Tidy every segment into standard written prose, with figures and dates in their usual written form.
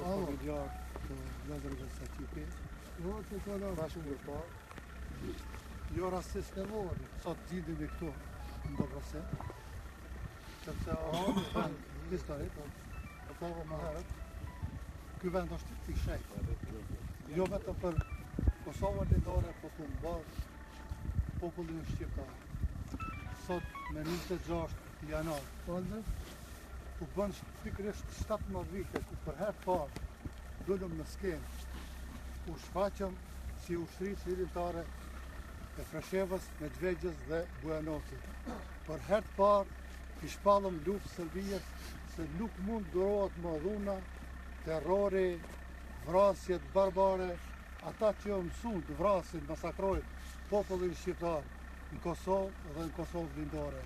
Familjar të vëllezërve Saqipi, bashkëkryetar, jo rastësisht sot gjindemi këtu në Dobrosin, sepse është një vend historik, e thashë më herët, ky vend është i shenjtë, jo vetëm për Kosovën Lindore, po për mbarë popullin shqiptar. Sot me 26 janar, u bën pikërisht 17 vite ku për herë të parë dolëm në skenë, u shfaqëm si ushtri çlirimtare e Preshevës, Medvegjës dhe Bujanocit. Për herë të parë i shpallëm luftë Serbisë se nuk mund durohet më dhuna, terrori, vrasjet barbare, ata që u mësun të vrasin, masakrojnë popullin shqiptar në Kosovë dhe në Kosovë lindore.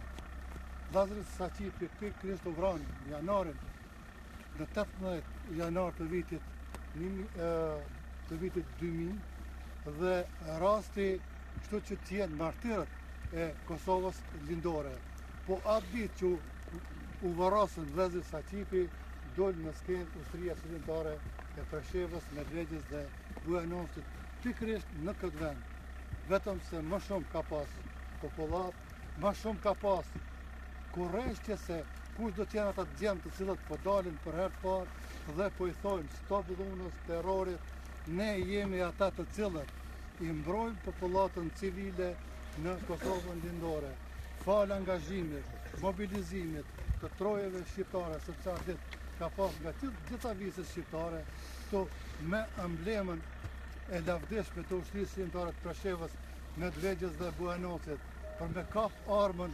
Vëllezërit Saqipi pikërisht u vranë në janarin, në 18 janar të vitit të vitit 2000 dhe rasti kështu që të jenë martirët e Kosovës lindore. Po atë ditë që u varrosën vëllezërit Saqipi, dol në skenë ushtria çlirimtare e Preshevës, Medvegjës dhe Bujanocit, pikërisht në këtë vend. Vetëm se më shumë ka pas popullatë, më shumë ka pas kureshtje se kush do të jenë ata djem të cilët po dalin për herë të parë dhe po i thojnë stop dhunës, terrorit, ne jemi ata të cilët i mbrojmë popullatën civile në Kosovën lindore. Falë angazhimit, mobilizimit të trojeve shqiptare, sepse atë ditë ka pas nga të gjitha viset shqiptare, këtu me emblemën e lavdishme të ushtrisë çlirimtare të Preshevës, Medvegjës dhe Bujanocit, për me kap armën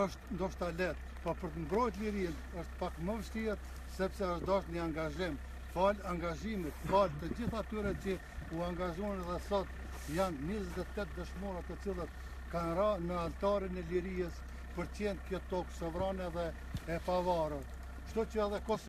është ndoshta lehtë, po për të mbrojt lirinë është pak më vështirë, sepse është dashur një angazhim. Falë angazhimit, falë të gjithë atyre që u angazhuan edhe sot janë 28 dëshmorët të cilët kanë ra në altarin e lirisë për të qenë kjo tokë sovrane dhe e pavarur. Kështu që edhe Kosova.